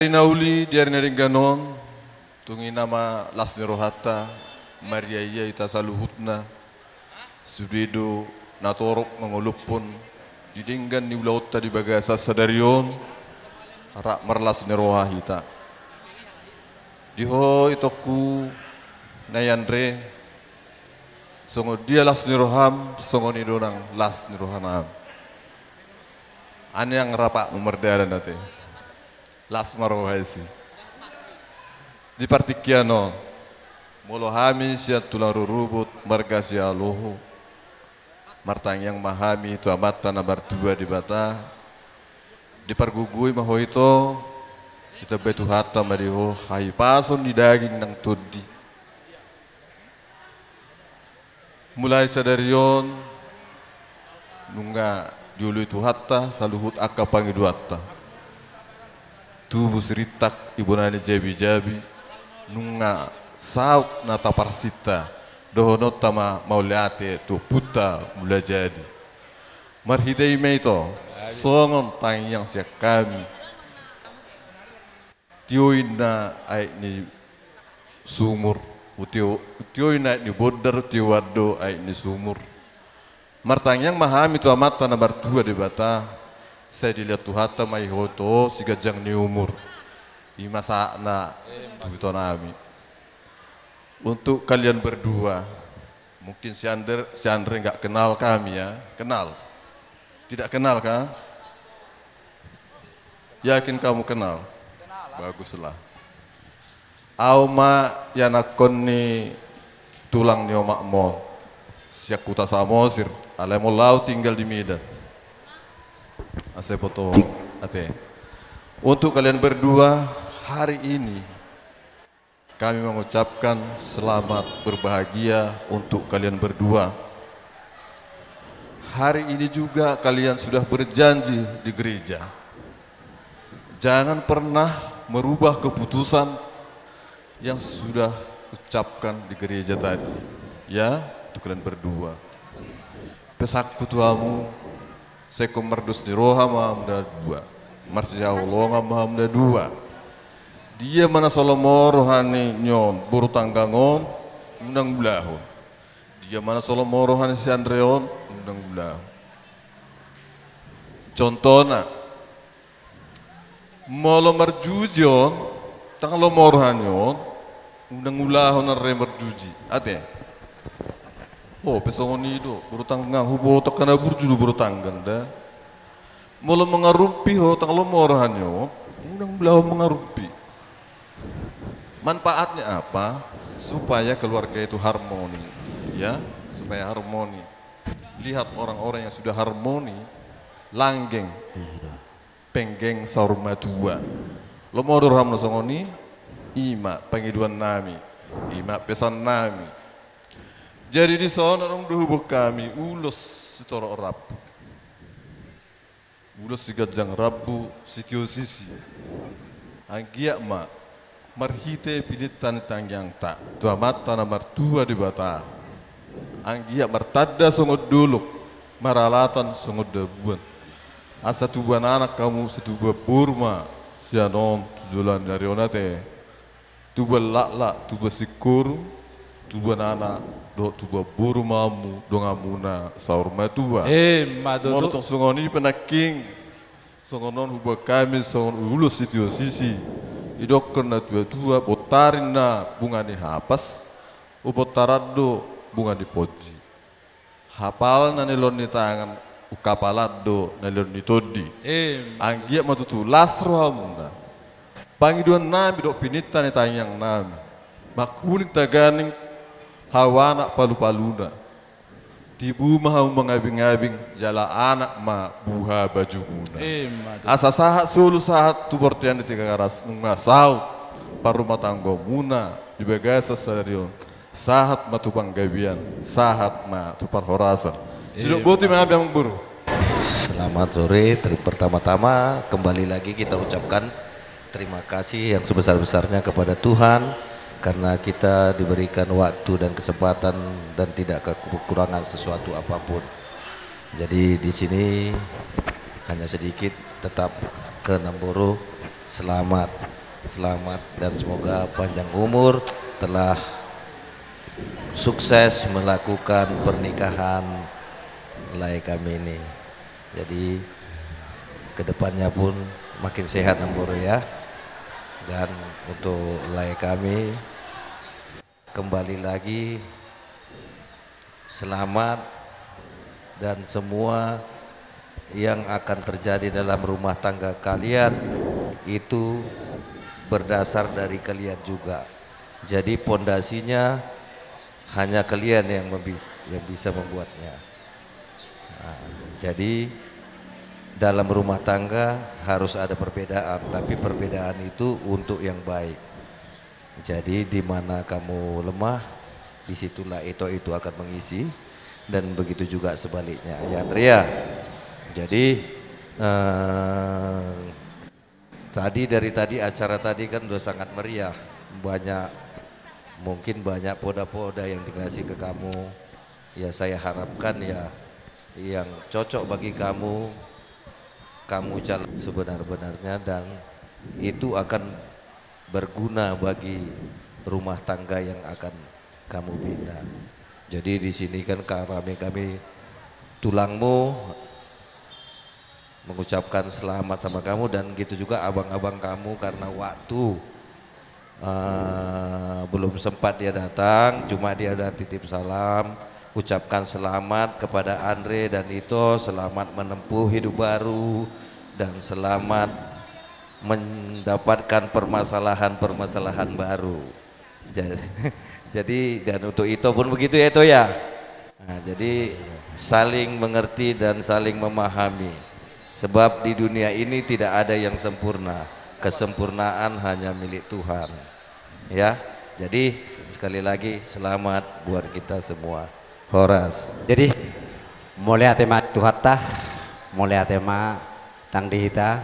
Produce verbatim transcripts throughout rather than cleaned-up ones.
Di na uli di ari na denggan on, tung i nama las ni rohanta, mariaia hita saluhutna. Sude do na torop mangolophon di denggan ni ulaonta di bagasan sadari on, rap marlas ni roha hita. Di ho itongku na i Andre, songon dia las ni roham, songon i do nang las ni rohanami. Aniang rapatmu mardalan ate. Las ma roha i si. Di partingkian on, molo hami sian tulang rorobot marga Sihaloho, martangiang ma hami tu Amanta na martua Debata, dipargogoi ma ho ito, ditambai Tuhanta ma di ho hahipason ni daging nang tondi. Mulai sadari on, nunga dioloi Tuhanta saluhut angka pangidoanta. Tubu sirintak ibana ni jabijabi, nunga saut na taparsinta, dohononta ma mauliate tu Ompunta Mulajadi. Marhite i ma ito, songon tangiang sian hami. Tio inna aek ni sumur, tio, tio inna aek ni bondar, tioan do aek ni sumur. Martangiang ma hami tu Amanta na martua Debata, sai dilehon Tuhanta ma di ho ito siganjang ni umur. I ma sahatna tu itonami. Untuk kalian berdua, mungkin si Andre, si Andre nggak kenal kami ya, kenal? Tidak kenal kah? Yakin kamu kenal? Baguslah. Au ma ianakhon ni tulang ni omakmu on, sian huta Samosir, alai molo au tinggal di Medan. Asa boto ate. Untuk kalian berdua, hari ini kami mengucapkan selamat berbahagia untuk kalian berdua. Hari ini juga kalian sudah berjanji di gereja. Jangan pernah merubah keputusan yang sudah ucapkan di gereja tadi. Ya, untuk kalian berdua. Pesanku tu hamu, sai ingkon mardos ni roha ma hamuna dua, marsihaholongan ma hamuna dua. Dia ma na so lomo roha ni on boru tanggang on, unang ulahon. Dia ma na so lomo roha ni si Andre on, unang ulahon. Contohna, molo marjuji on, ndang lomo roha ni on, unang ulahon Andre marjuji. Ate. Ho pe songon i do, boru tanggang, huboto angka na burju do boru tanggang da. Molo mangarumpi ho ndang lomo roha ni on, unang ulahon mangarumpi. Manfaatnya apa? Supaya keluarga itu harmoni, ya, supaya harmoni. Lihat orang-orang yang sudah harmoni, langgeng. Penggeng saur matua. Lomo do roham na songon i, i ma pangidoannami, i ma pesannami. Jadi dison adong do huboan hami ulos sitorop rambu. Ulos siganjang rambu sitio sisi. Anggiat ma marhite pininta ni tangiangta tu Amanta na martua Debata. Anggiat martanda songon dolok, maralatan songon dabuan. Asa tubuan anak hamu situbuan boru ma sian on tu joloan ni ari on ate. Tubuan laklak, tubuan singkoru, tubuan anak dohot tubuan boru ma hamu donganmuna saur matua. Emma tutu. Molo tong songon i pe nangkin, songon on huboan hami songon ulos sitio sisi. Didokkon na tuatua, bontar ninna bunga ni hapas, umbotaran do bunga ni ponji. Hapal na nilehon ni tangan, ungkapalan do na nilehon ni tondi. Emma. Anggiat ma tutu las rohamuna. Pangidoannami dohot pininta ni tangiangnami, mangkuling taganing hau anak palupaluna. Tibu ma hamu mangabingabing, jala anak ma buha bajumuna. Emma tutu. Asa sahat solu sahat tu bontean ni Tigaras, nunga saut parrumatanggaonmuna di bagasan sadari on. Sahat ma tu panggabean, sahat ma tu parhorasan. Sidok boti ma hami amangboru. Selamat sore. Ter-, pertama-tama kembali lagi kita ucapkan terima kasih yang sebesar-besarnya kepada Tuhan karena kita diberikan waktu dan kesempatan dan tidak kekurangan sesuatu apapun. Jadi di sini hanya sedikit, tetap ke Namboro. Selamat, selamat dan semoga panjang umur, telah sukses melakukan pernikahan lae kami ini. Jadi kedepannya pun makin sehat, Namboru, ya. Dan untuk lae kami, kembali lagi, selamat, dan semua yang akan terjadi dalam rumah tangga kalian itu berdasar dari kalian juga. Jadi pondasinya hanya kalian yang membis-, yang bisa membuatnya. Nah, jadi dalam rumah tangga harus ada perbedaan, tapi perbedaan itu untuk yang baik. Jadi di mana kamu lemah, disitulah ito itu akan mengisi, dan begitu juga sebaliknya. Ya, Andrea. Jadi, eh, tadi, dari tadi, acara tadi kan udah sangat meriah. Banyak, mungkin banyak poda-poda yang dikasih ke kamu. Ya, saya harapkan, ya, yang cocok bagi kamu, kamu jalan sebenar-benarnya, dan itu akan berguna bagi rumah tangga yang akan kamu bina. Jadi di sini kan ka-, kami, kami tulangmu mengucapkan selamat sama kamu, dan gitu juga abang-abang kamu, karena waktu, eh, belum sempat dia datang, cuma dia udah titip salam, ucapkan selamat kepada Andre dan Ito, selamat menempuh hidup baru, dan selamat mendapatkan permasalahan-permasalahan baru. Ja-, jadi, dan untuk Ito pun begitu ya, Ito, ya. Nah, jadi saling mengerti dan saling memahami. Sebab di dunia ini tidak ada yang sempurna. Kesempurnaan hanya milik Tuhan. Ya. Jadi sekali lagi selamat buat kita semua. Horas. Jadi, mauliate ma tu Tuhanta, mauliate ma nang di hita.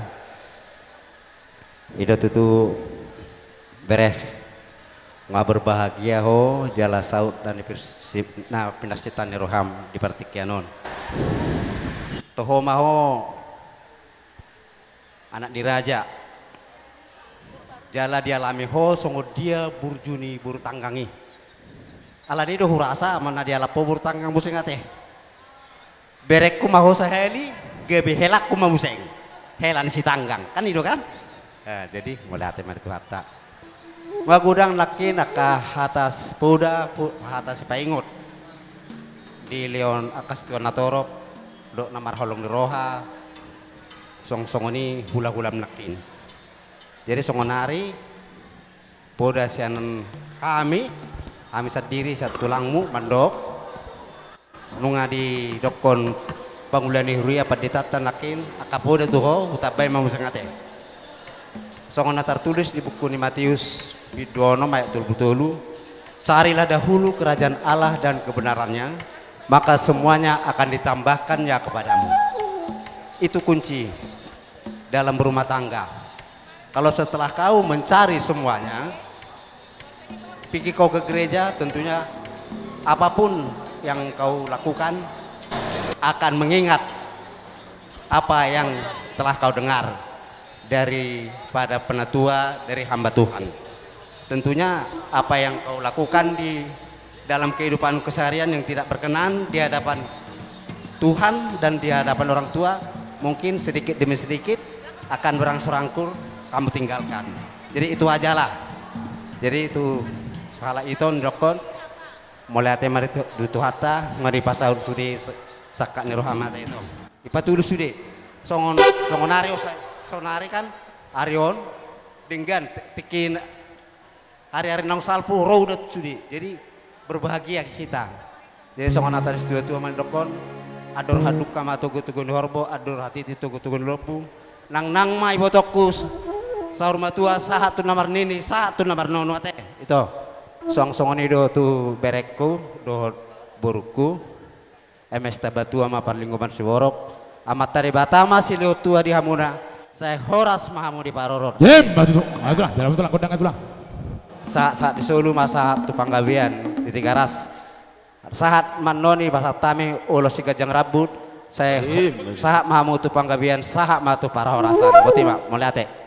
I do tutu, bere, nga berbahagia ho jala saut na pinarsi-, na pinarsinta ni roham di partingkian on. Toho ma ho anak ni raja, jala dialami ho songon dia burju ni boru tanggang i. Alani do hurasa ma na dialap ho boru tanggang muse ate. Berengku ma ho sahali, gabe helangku ma muse. Hela ni si tanggang. Kan i do kan? Eh, jadi, mauliate ma di Tuhanta. Magodang nangkin angka hata sipoda, pu-, hata sipaingot. Dilehon angka situan na torop, dohot na marholong ni roha, songon-songon i hula-hulam nangkin. Jadi songon nari, poda sian hami, hami sandiri sian tulangmu mandok. Nunga didokkon pangula ni huria panditanta nangkin, angka poda tu ho, hutambai ma muse ate. Songon na tartulis di buku ni Matius, bindu onom ayat tolu pulu tolu, "Carilah dahulu kerajaan Allah dan kebenarannya, maka semuanya akan ditambahkannya kepadamu." Itu kunci dalam rumah tangga. Kalau setelah kau mencari semuanya, pergi kau ke gereja, tentunya apapun yang kau lakukan akan mengingat apa yang telah kau dengar daripada penatua, dari hamba Tuhan. Tentunya apa yang kau lakukan di dalam kehidupan keseharian yang tidak berkenan di hadapan Tuhan dan di hadapan orang tua, mungkin sedikit demi sedikit akan berangsur-angsur kamu tinggalkan. Jadi itu wajarlah. Jadi itu sahala ito nidokkon, mauliate ma di Tu-, di Tuhanta, nga dipasaut sude s-, sangkap ni roham ate, ito. Dipatudu sude. Songon, songon ari on sa-, sonari kan, ari on, denggan, ti-, tingki na-, ari-ari naung salpu, ro do sude. Jadi, berbahagia kita. Jadi, songon hata ni situa-tua mandokkon, andor hadungka ma togu-togu ni horbo, andor hatiti togu-togu ni lombu. Nang-nang ma ibotongku s-, saur matua, sahat tu na marnini, sahat tu na marnono ate. Ito. Songon-songon i do tu berengku, dohot borungku. Eme sitamba tua ma parlinggoman siborok, Amanta Debata ma silehon tua di hamuna, sai horas ma hamu diparorot. Emma tutu. Ayo tulang, dalam tulang, gondang ayo tulang. Sahat-sahat ni solu ma sahat tu panggabean di Tigaras. Sahat ma annon dipasahat hami ulos siganjang rambut, sai ho-, emma tutu, sahat ma hamu tu panggabean, sahat ma tu parhorasan. Boti ma, mauliate.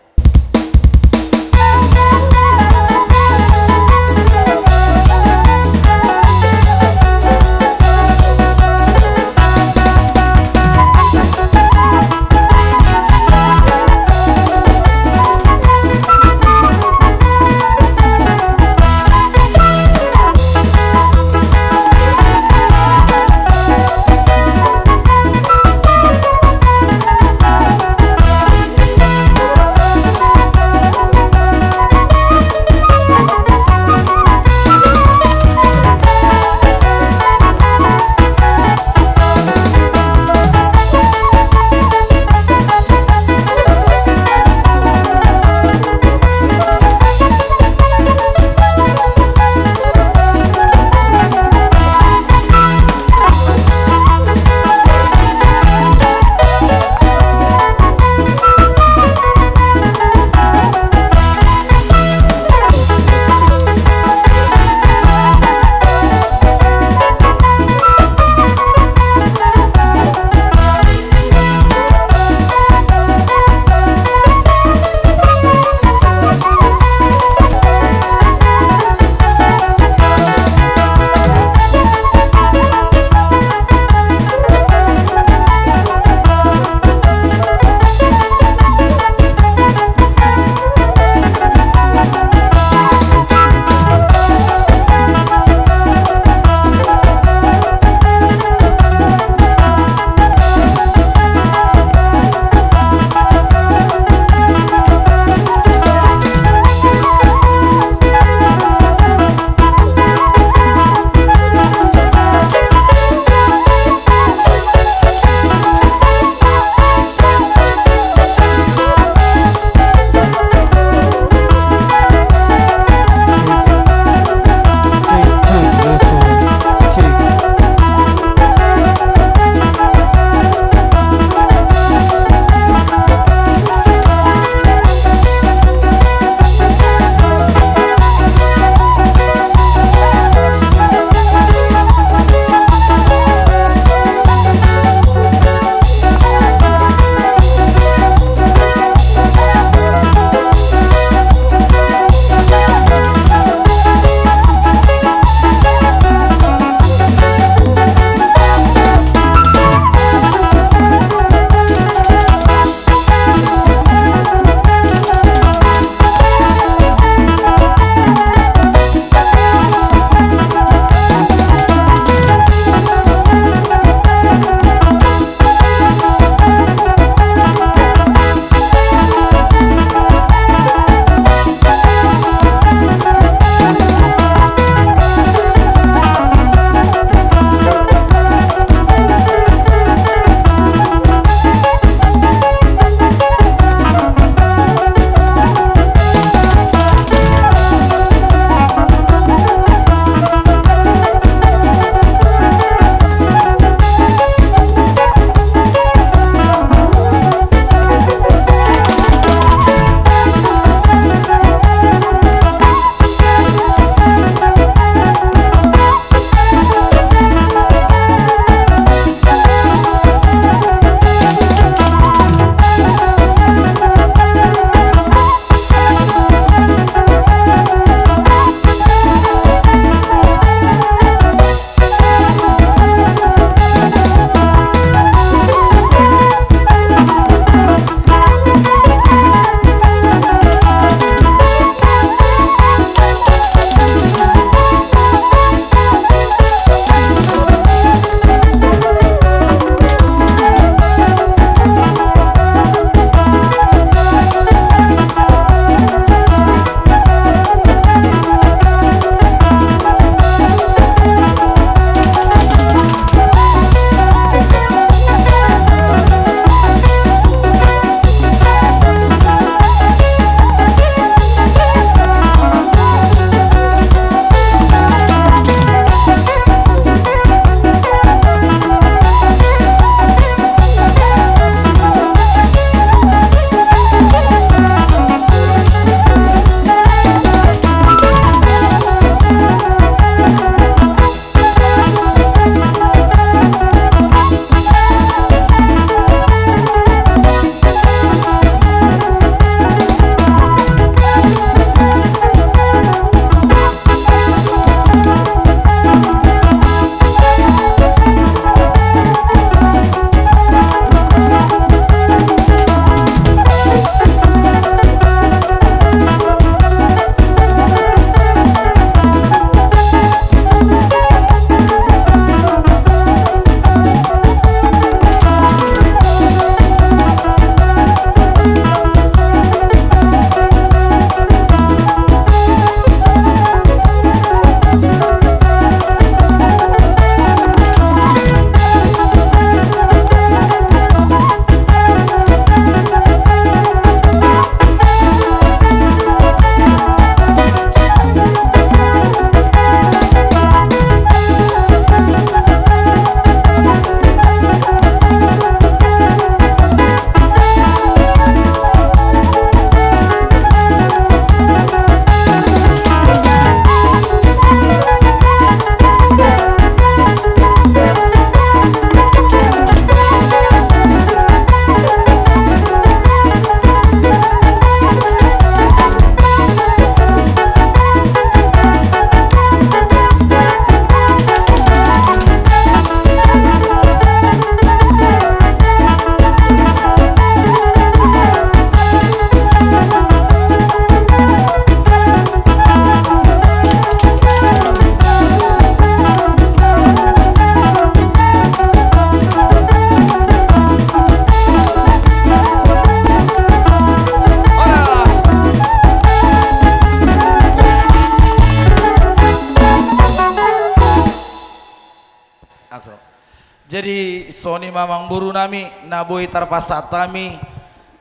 Jadi songon i ma amangboru nami na boi tarpasahat hami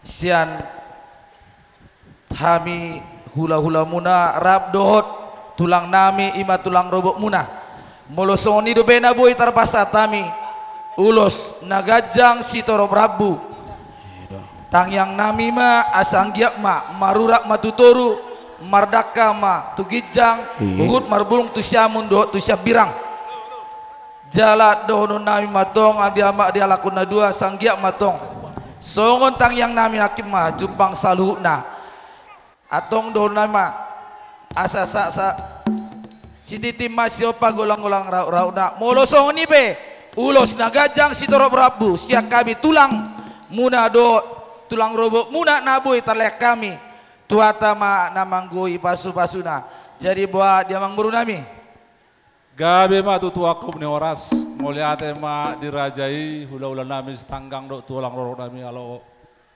sian hami hula-hula muna rap dohot tulang nami i ma tulang rorobot muna. Molo songon i dope na boi tarpasahat hami, ulos na ganjang sitorop rambu. Tangiang nami ma asa anggiat ma marurat ma tu toru, mardangka ma tu ginjang, huhut marbulung tu siamun dohot tu siambirang. Jala dohonon nami ma tong, adi ama di halak on na dua, asa anggiat ma tong songon tangiang nami nangkin ma jumpang saluhutna. Antong dohonon nami ma asa sa, sa, sititi ma siompa golang-golang rau-, rautna. Molo songon i pe ulos na ganjang sitorop rambu sian hami tulang muna dohot tulang rorobot muna na boi tarlean hami, Tuhanta ma na manggohi pasu-pasuna. Jadi boha di amangboru nami. Gabe ma tutu angkup ni horas, mauliate ma di raja i, hula-hula nami sitanggang dohot tulang rorobot nami alo.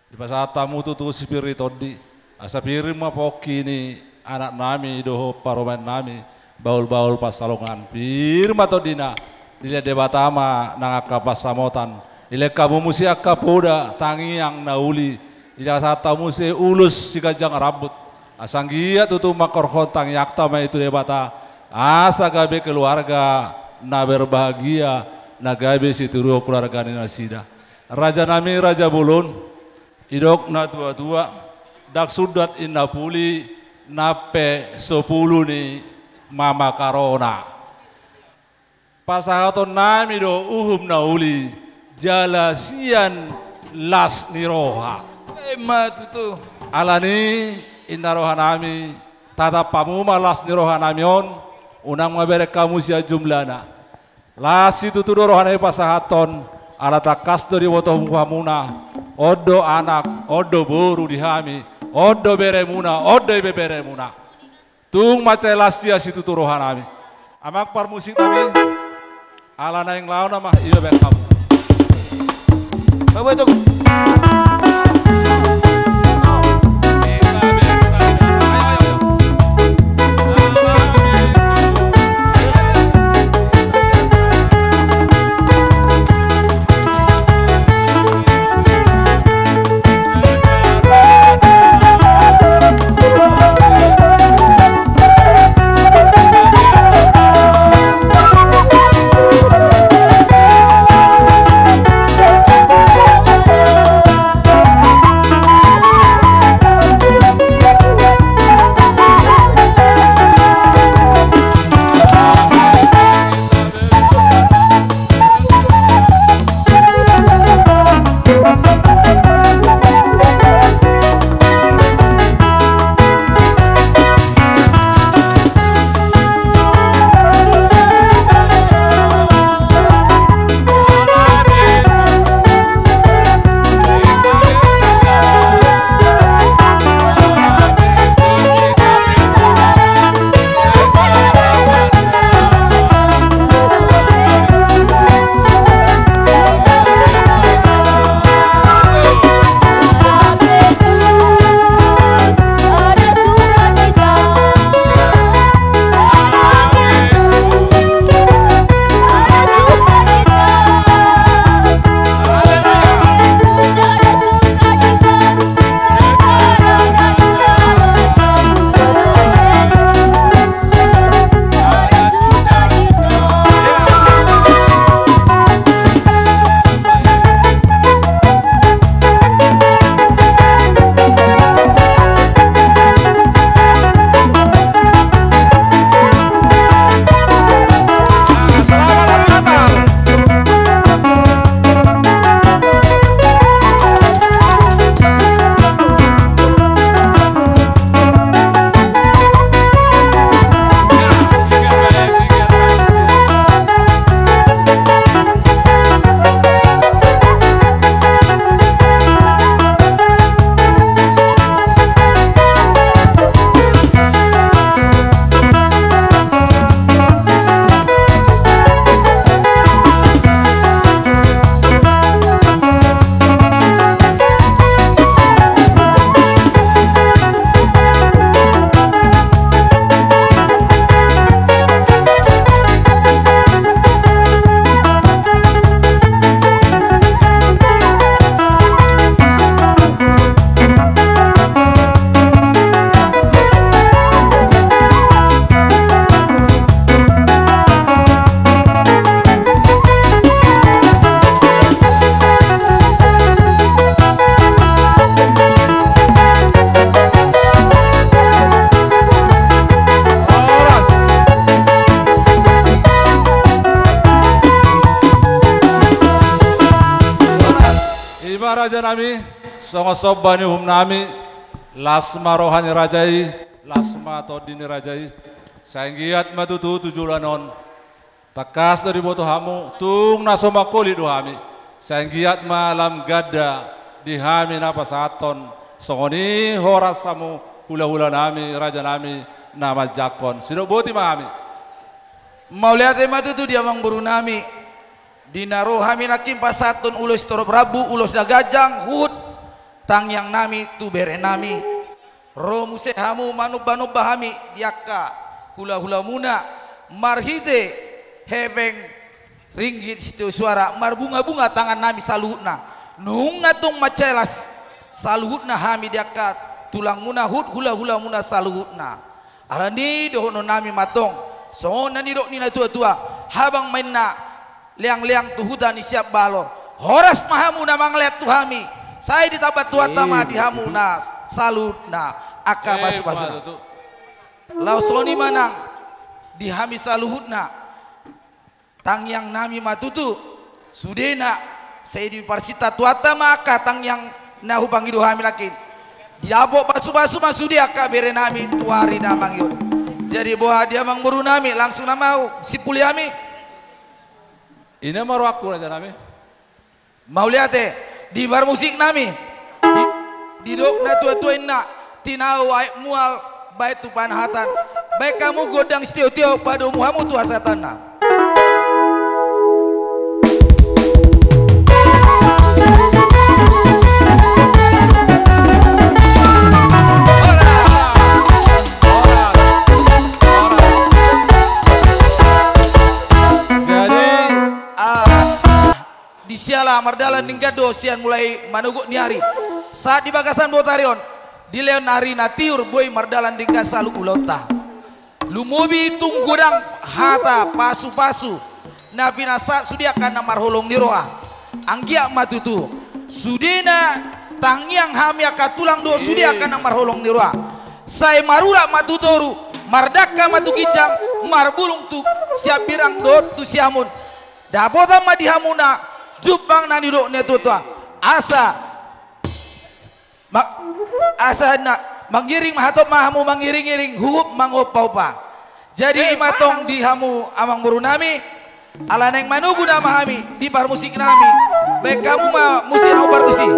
Dipasahat hamu tutu sipir ni tondi, asa pir ma pongki ni anak nami dohot parumaen nami, bahul-bahul pansalongan, pir ma tondina, dilehon Debata ma nang angka pansamotan, dilehon hamu muse angka poda tangiang na uli, dipasahat hamu muse ulos siganjang rambut. Asa anggiat tutu mangkorhon tangiangta ma i tu Debata, asa gabe keluarga na berbahagia, na gabe sitiruon keluarga ni nasida. Raja nami, raja bolon, didok na tua-tua, ndang sundat inna puli, nang pe so pulu ni mamakarona. Pasahaton nami do uhum na uli, jala sian las ni roha. Ima tutu. Alani, inna roha nami, tatap hamu ma las ni roha nami on, unang ma bereng hamu sian jumlahna. Las situtu do roha nami pasahathon, ala tangkas do diboto hamu hamuna, on do anak, on do boru di hami, on do beremuna, on do ibeberemuna. Tung mansai las situtu roha nami. Amang parmusik nami, ala naeng laho nama, ido baen hamu. Bawa itu. Raja nami, songon somba ni uhum nami, las ma roha ni raja i, las ma tondi ni raja i. Sai anggiat ma tutu tu joloan on. Tangkas do diboto hamu, tung na so mangkolit do hami. Sai anggiat ma lam ganda di hami na pasahathon, songon i horas hamu, hulahula nami, raja nami, na manjangkon. Sidok boti ma hami. Mauliate ma tutu di amangboru nami. Di na ro hami nangkin pasahathon ulos torop rambu, ulos na ganjang, huhut tangiang nami tu bere nami. Ro muse hamu manombanomba hami di angka hulahulamuna, marhite hepeng ringgit sitio suara, marbungabunga tangan nami saluhutna. Nunga tung mansai las saluhutna hami di angka tulangmuna, huhut hulahulamuna saluhutna. Alani dohonon nami ma tong, songon na nidok ni natuatua, habang ma inna leangleang tu huta ni sian balor. Horas ma hamu na mangalean tu hami, sai ditambai Tuhanta ma di hamuna saluhutna angka pasupasuna. Laos songon i ma nang di hami saluhutna. Tangiang nami ma tutu, sudena, sai diparsinta Tuhanta ma angka tangiang na hupangido hami nangkin. Didapot pasupasu ma sude angka bere nami tu ari na mangihut. Jadi boha di amangboru nami, langsung nama au, simpuli hami. Ina ma rohangku raja nami. Mauliate, di parmusik nami. Di, didok natuatua inna, tinau aek mual, baen tu panahatan. Baen hamu gondang sitiotio, padomu hamu tu hasahatanna. Jadi, ah, di siala mardalan denggan do sian mulai manogot ni ari. Sahat di bagasan botari on, dilehon ari na tiur boi mardalan denggan saluhut ulaonta. Lumobi tung godang hata pasupasu na pinasahat sude angka na marholong ni roha. Anggiat ma tutu, sudena tangiang hami angka tulang dohot sude angka na marholong ni roha. Sai marurat ma tu toru, mardangka ma tu ginjang, marbulung tu siambirang dohot tu siamun. Dapotan ma di hamuna jumpang na nidok ni natuatua. Asa ma-, asa na mangiring ma hatop ma hamu mangiringiring, huhut mangompaompa. Jadi i ma tong di hamu amangboru nami, ala naeng manogu nama hami di parmusik nami, baen hamu ma musik na umbar tusi.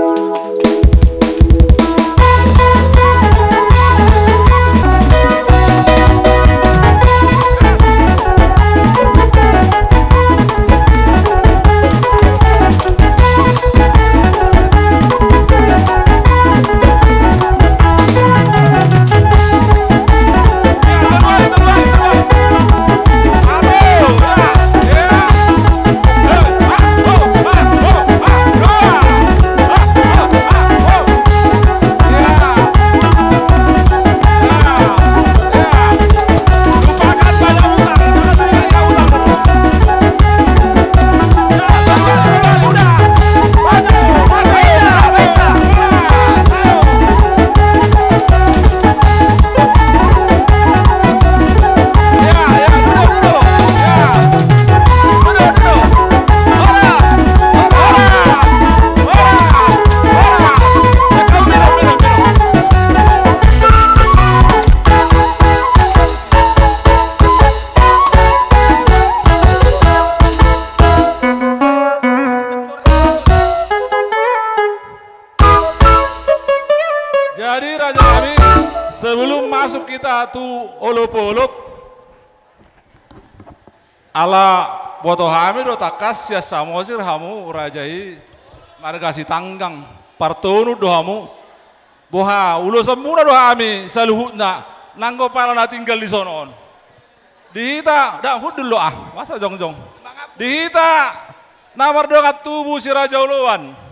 Jadi raja nami, sebelum masuk kita tu olopolop, ala boto hami do tangkas sian Samosir hamu raja i marga Sitanggang, partonun do hamu. Boha, ulosonmuna do hami saluhutna, nanggo pala na tinggal di son on. Di hita, ndang hundul do ah, masa jongjong. Di hita na mardongan tubu si Raja Oloan.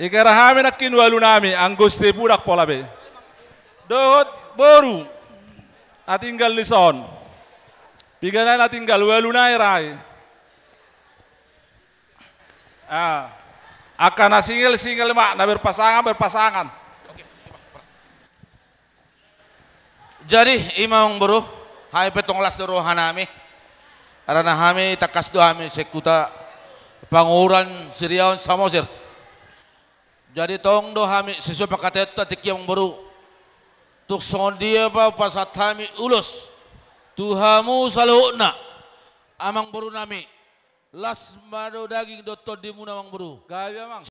Ingkon ra hami nangkin ualu nami, anggo Sitepudak pola be. Dohot boru na tinggal di son. Piga nai na tinggal, ualu nai ra i. Ah. Angka na single, single ma, na berpasangan, berpasangan. Jadi, i ma amangboru, hami pe tong las do roha nami. Harana hami tangkas do hami sian huta Panguhuran Siriaon Samosir. Jadi tong do hami sesuai pangkataionta tingki, amangboru. Tung songon dia pe hupasahat hami ulos tu hamu saluhutna, amangboru nami. Las ma do daging dohot tondimuna, amangboru. Gabe, amang.